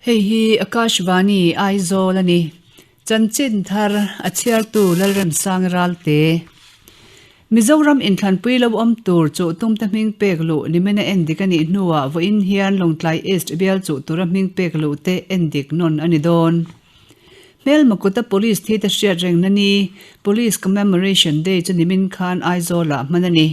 Hei hi Akashvani Aizawl a ni. Chanchin thar a chhiartu Lalremsang Ralte. Mizoram inthlanpui lo awm tur chuh tumte hming pek luh nimina endik a nih hnuah vawiin hian Lawngtlai East bial chuh tura hming pek luh te endik nawn a ni dawn. Hmelma kuta Police thi te hriat rengna ni Police Commemoration Day chu nimin khan Aizawlah hman a ni.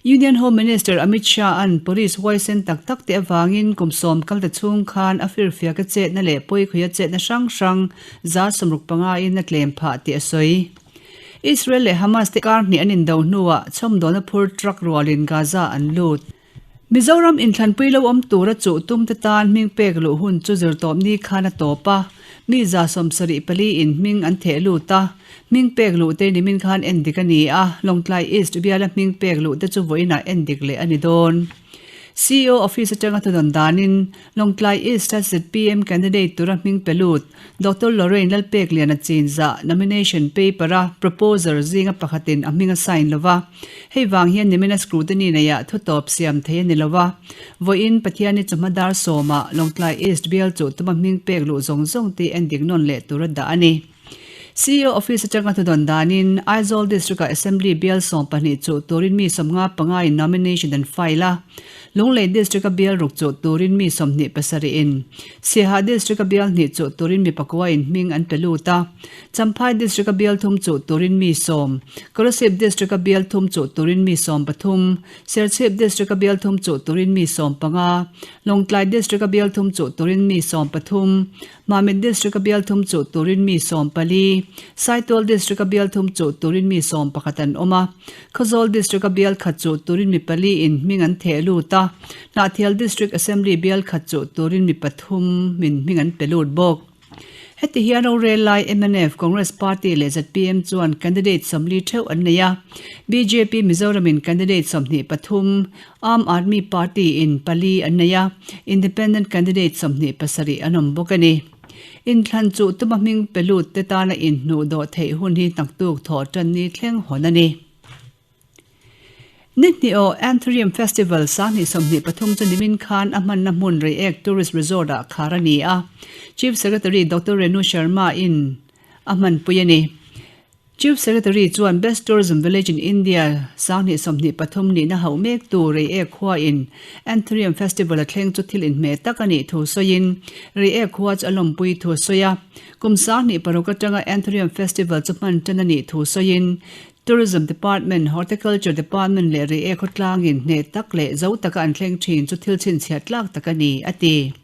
Union Home Minister Amit Shah-a'n Police huaisen tak tak te avangin kum sawm kalte chhung khan a firfiaka chetna leh pawikhuia chetna hrang hrang 65 in a tlem phah tih a sawi. Israel leh Hamas te kar hnih an indo hnuah chhawmdawlna phur truck rualin Gaza an lut. Mizoram inthlanpui lo awm tura chuh tumte tan hming pek luh hun chu zirtawpni khan a tawp a, mi 74 in hming an theh lut a, hming pek luh te nimin khan endik a ni a, Lawngtlai East biala hming pek luh te chu vawiinah endik leh a ni dawn. CEO office atanga thudawn danin Lawngtlai East-a zpm candidate tura hming pe lut Doctor Lorraine Lalpekliana chinzah nomination paper-a proposer zinga pakhatin a hming a sign lo va, hei vang hian nimina scrutiny neiah thutawp siam thei a ni lo va. Vawiin Pathiani chawhma dar sawmah Lawngtlai East bial chuh tuma hming pek luh zawng zawng tih endik nawn leh tur a dah a ni. CEO office atanga thudawn danin Aizawl District-ah Assembly bial 12 chuh turin mi 55 in nomination an file a, Lunglei District-a bial ruk chuh turin mi 27 in, Siaha District-a bial hnih chuh turin mi pakua in hming an pe lut a, Champhai District-a bial thum chuh turin mi sawm, Kolasib District-a bial thum chuh turin mi 13, Serchhip District-a bial thum chuh turin mi 15, Lawngtlai District-a bial thum chuh turin mi 13, Mamit District-a bial thum chuh turin mi 14, Saitual District-a bial thum chuh turin mi 11 an awm a, Khawzawl District-a bial khat chuh turin mi pali in hming an theh lut a, Hnahthial District Assembly bial khat chuh turin mi pathum min hming an pe lut bawk. Heti hian rorel lai mnf, Congress Party leh zpm chuan candidate 40 theuh an nei a, bjp Mizoramin candidate 23, Aam Aadmi Party in pali an nei a, Independent candidate 27 an awm bawk a ni. Inthlan chuh tuma hming pe lut te tana inhnuh dawh theih hun hi hnaktuk thawh tan ni thleng hawn a ni. Ni hnih aw Anthurium Festival 2023 chu nimin khan a hmanna hmun Reiek Tourist Resort ah khar a ni a, Chief Secretary Doctor Renu Sharma in a hmanpui a ni. Chief Secretary chuan Best Tourism Village in India 2023 nihna hauh mek tu Reiek khua in Anthurium Festival a thleng chu thil inhmeh tak a nih thu sawiin Reiek khua chu a lawmpui thu a sawi a. Kum 2006 atanga Anthurium Festival chu hman tan a nih thu sawiin Tourism Department, Horticulture Department leh Reiek khawtlangin hneh tak leh zo taka an thleng thin chu thil chhinchhiah tlak tak a ni, a ti.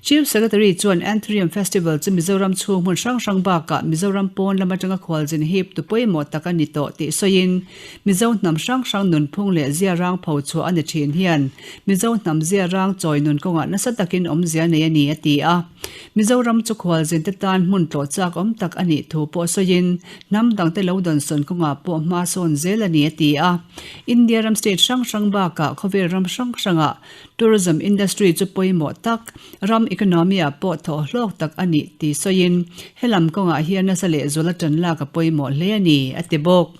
Chief Secretary chuan Anthurium Festival chu Mizoram chhung hmun hrang hrang bakah Mizoram pawn lam atanga khualzin hip tu pawimawh tak a ni tawh tih sawiin Mizo hnam hrang hrang nunphung leh ziarang pho chhuah a ni thin hian Mizo hnam ziarang chawi nun kawngah nasa takin awmzia nei a ni a ti a. Mizoram chu khualzin te tan hmun tlawh chak awm tak a nih thu pawh sawiin hnam dangte lo dawnsawn kawngah pawh hma sawn zel a ni a ti a. India ram state hrang hrang bakah khawvel ram hrang hrangah Tourism industry chu pawimawh tak, ram economy-ah pawh thawh hlawk tak a nih tih sawiin, helam kawngah hian nasa lehzual a tan lak a pawimawh hle a ni, a ti bawk.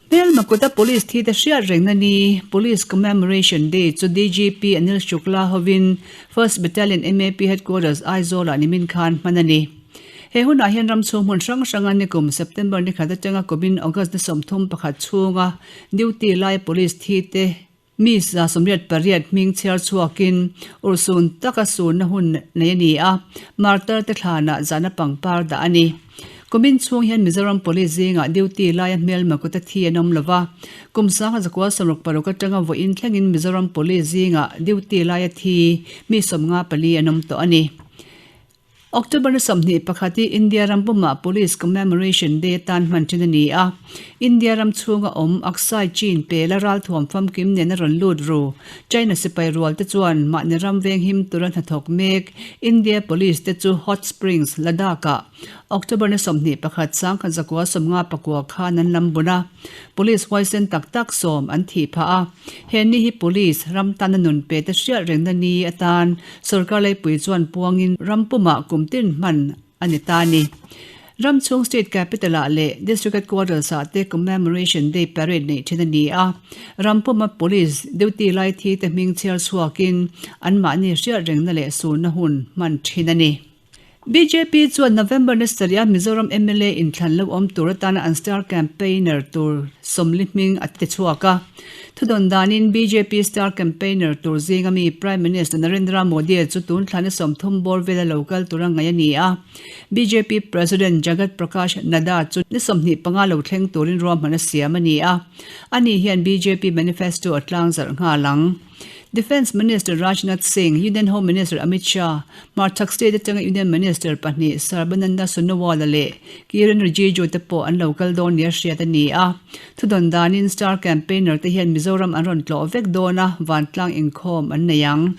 Hmelma kuta Police thi te hriat rengna ni, Police Commemoration Day chu DGP Anil Shukla hovin First Battalion MAP Headquarters Aizawl-ah nimin khan hman a ni. He hunah hian ram chhung hmun hrang hranga nikum September ni khat atanga kumin August ni 31 chhunga duty lai Police thi te Mi 88 hming chhiar chhuakin urhsun taka sunna hun nei a ni a, martar te thlanah zahna pangpar dah a ni. Kumin chhung hian Mizoram Police zingah duty laia hmelma kuta thi an awm lova, kum 1966 atanga vawiin thlengin Mizoram Police zingah duty laia thi mi 54 an awm tawh a ni. October ni 21 hi India ram pumah Police Commemoration Day atan hman thin a ni a. India ram chhunga awm Aksai Chin pela ralthuam famkim nen a rawn lut ru. China sipai rual te chuan mahni ram veng him tura hnathawk mek India Police te chu Hot Springs, Ladakh-ah October ni 21 1959 khan an lam bun a. Police huaisen tak tak sawm an thih phah a. He ni hi Police ram tana nun pe te hriat rengna ni atan Sorkar leipui chuan puangin ram pumah kum tin hman a ni ta a ni. Ram chhung State Capital ah leh District Headquarters ah te Commemoration Day Parade neih thin a ni a. Ram puma Police duty lai thi te hming chhiar chhuakin anmahni hriat rengna leh sunna hun hman thin a ni. Bjp chuan November ni sarih a Mizoram mla inthlan lo awm tur atana an star campaigner tur sawmli hming a ti chhuak a. Thudawn danin bjp star campaigner tur zinga mi Prime Minister Narendra Modi chu tun thlan a 30 bawr vela lo kal tura ngaih a ni a. Bjp President Jagat Prakash Nadda chu ni 25 lo thleng turin ruahman a siam a ni a. Ani hian bjp manifesto a tlangzarh nghal ang. Defence Minister Rajnath Singh, Union Home Minister Amit Shah, Hmarchhak State atanga Union Minister pahnih Sarbananda Sonowal-a leh Kiren Rijiju te pawh an lo kal dawn nia hriat a ni a. Thudawn danin star campaigner te hian Mizoram an rawn tlawh vek dawn a, vantlang inkhawm an nei ang.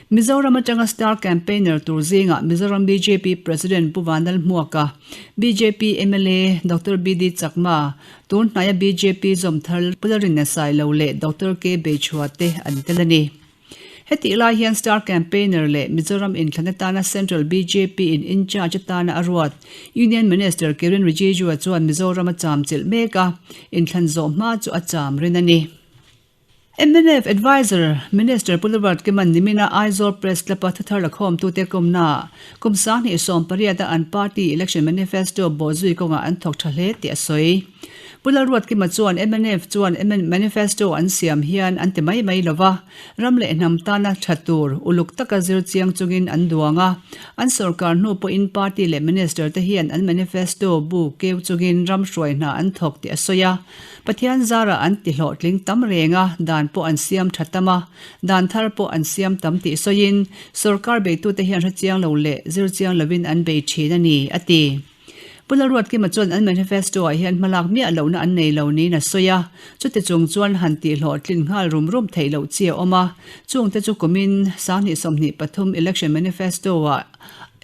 Mizoram atanga star campaigner tur zingah Mizoram bjp President Pu Vanlal Hmuaka, bjp mla Doctor BD Chakma, Tun hnaia bjp zawmthar Pu Lalrinna Sailo leh Doctor K Beichhua te an tel a ni. Hetih lai hian star campaigner leh Mizoram inthlan atana Central bjp in in-charge atana a ruat Union Minister Kiren Rijiju-a chuan Mizoram a cham chilh mek a, inthlan zawh hma chu a cham rin a ni. Mnf Adviser, Minister Pu Robert Kiman nimina Aizawl Press Club-a thuthar lakhawmtute kumnaah kum 2018 a an party election manifesto bawhzui kawngah an thawk tha hle tih a sawi. Pu Lalruatkima chuan mnf chuan manifesto an siam hian an ti mai mai lova, ram leh hnam tana tha tur uluk taka zir chiang chungin an duang a, an sorkar hnu pawhin party leh minister te hian an manifesto bu keu chungin ram hruai hna an thawk tih a sawi a. Pathian zarah an ti hlawhtling tam reng a, dan pawh an siam tha tam a, dan thar pawh an siam tam tih sawiin sorkar beitute hian hre chiang lo leh zir chiang lovin an bei thin a ni, a ti. Pu Lalruatkima chuan an manifesto-ah hian hmalak miah lohna an nei lo niin a sawi a, chuti chung chuan han tih hlawhtlin nghal rum rum theih loh chi a awm a, chungte chu kumin 2023 election manifesto-ah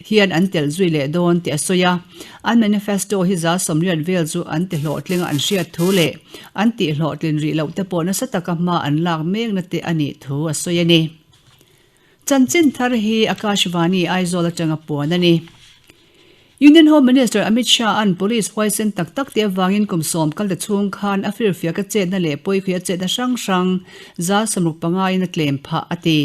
hian an telh zui leh dawn tih a sawi a, an manifesto hi 80% vel chu an ti hlawhtling a an hriat thu leh an tih hlawhtlin rih loh te pawh nasa taka hma an lak mekna te a nih thu a sawi a ni. Chanchin thar hi Akashvani Aizawl atanga puan a ni. Union Home Minister Amit Shah-a'n Police huaisen tak tak te avangin kum sawm kal ta chhung khan a firfiak a chetna leh pawikhui a chetna hrang hrang 65% in a tlem phah a ti.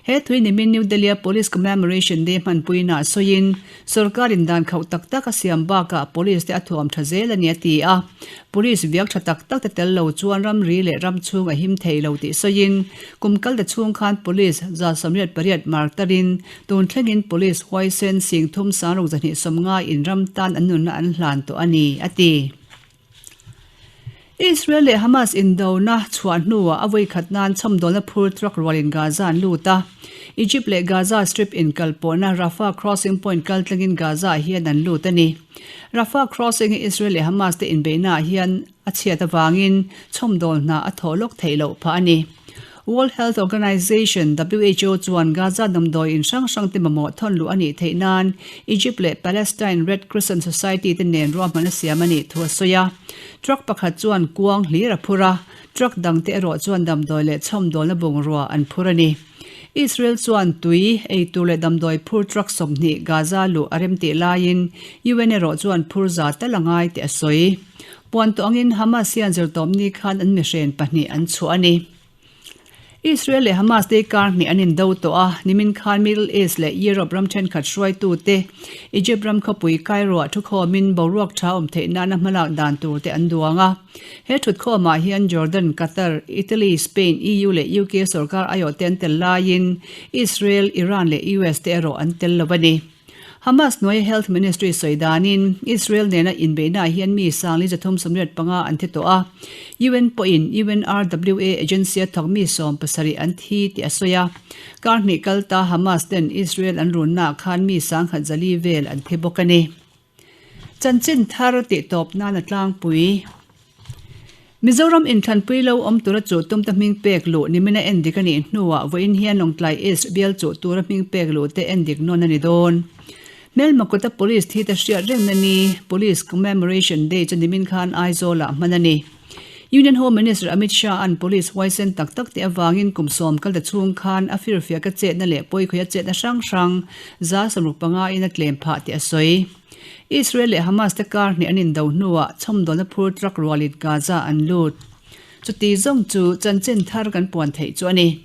He thui nimin New Delhi-a Police Commemoration Day hmanpuinaah sawiin, sorkarin dan khauh tak tak a siam bakah police te a thuam tha zel a ni a ti a. Police viak tha tak tak te tel lo chuan ramri leh ram chhung a him thei lo tih sawiin, kum kal ta chhung khan police 98 mar tarin tun thlengin police huaisen singthum sangruk 290 in ram tan an nunna an hlan tawh a ni, a ti. Israel leh Hamas indona chhuah hnuah a vawi khat nan chhawmdawlna phur truck rualin Gaza an lut a. Egypt leh Gaza Strip inkalpawhna Rafah crossing point kal tlangin Gaza ah hian an lut a ni. Rafah crossing hi Israel leh Hamas te inbeihnaah hian a chhiat avangin chhawmdawl hna a thawh lawk theih loh phah a ni. World Health Organization, who, chuan Gaza damdawi in hrang hrang te mamawh thawn luh a nih theih nan Egypt leh Palestine Red Crescent Society te nen ruahman a siam a nih thu a sawi a. Truck pakhat chuan kuang hlir a phur a, truck dang te erawh chuan damdawi leh chhawmdawlna bungrua an phur a ni. Israel chuan tui, eitur leh damdawi phur truck 20 Gaza luh a remtih laiin UN erawh chuan phur za tal a ngai tih a sawi. Puan tawh angin Hamas hian zirtawpni khan an mihren pahnih an chhuah a ni. Israel leh Hamas te kar hnih an indo tawh a, nimin khan Middle East leh Europe ram thenkhat hruaitute Egypt ram khawpui Cairo-ah thukhawmin boruak tha awm theih nana hmalak dan tur te an duang a. He thutkhawmah hian Jordan, Qatar, Italy, Spain, EU leh UK sorkar aiawh te an tel laiin Israel, Iran leh US te erawh an tel lo a ni. Hamas hnuaia Health Ministry sawi danin Israel nena inbeihnaah hian mi 385 an thi tawh a, UN pawhin UNRWA agency a thawk mi 70 an thi tih a sawi a. Kar hnih kal ta Hamas ten Israel an runnaah khan mi 400 vel an thi bawk a ni. Chanchin thar tih tawp nan a tlangpui. Mizoram inthlanpui lo awm tura chuh tumte hming pek luh nimina endik a nih hnuah vawiin hian Lawngtlai East bial chuh tura hming pek luh te endik nawn a ni dawn. Hmelma kuta Police thi te hriat rengna ni Police Commemoration Day chu nimin khan Aizawlah hman a ni. Union Home Minister Amit Shah-a'n Police huaisen tak tak te avangin kum sawm kal ta chhung khan a firfiak a chetna leh pawikhawih a chetna hrang hrang 65 in a tlem phah tih a sawi. Israel leh Hamas te kar hnih an indo hnuah chhawmdawlna phur truck rualin Gaza an lut. Chuti zawng chu chanchin thar kan puan theih chu a ni.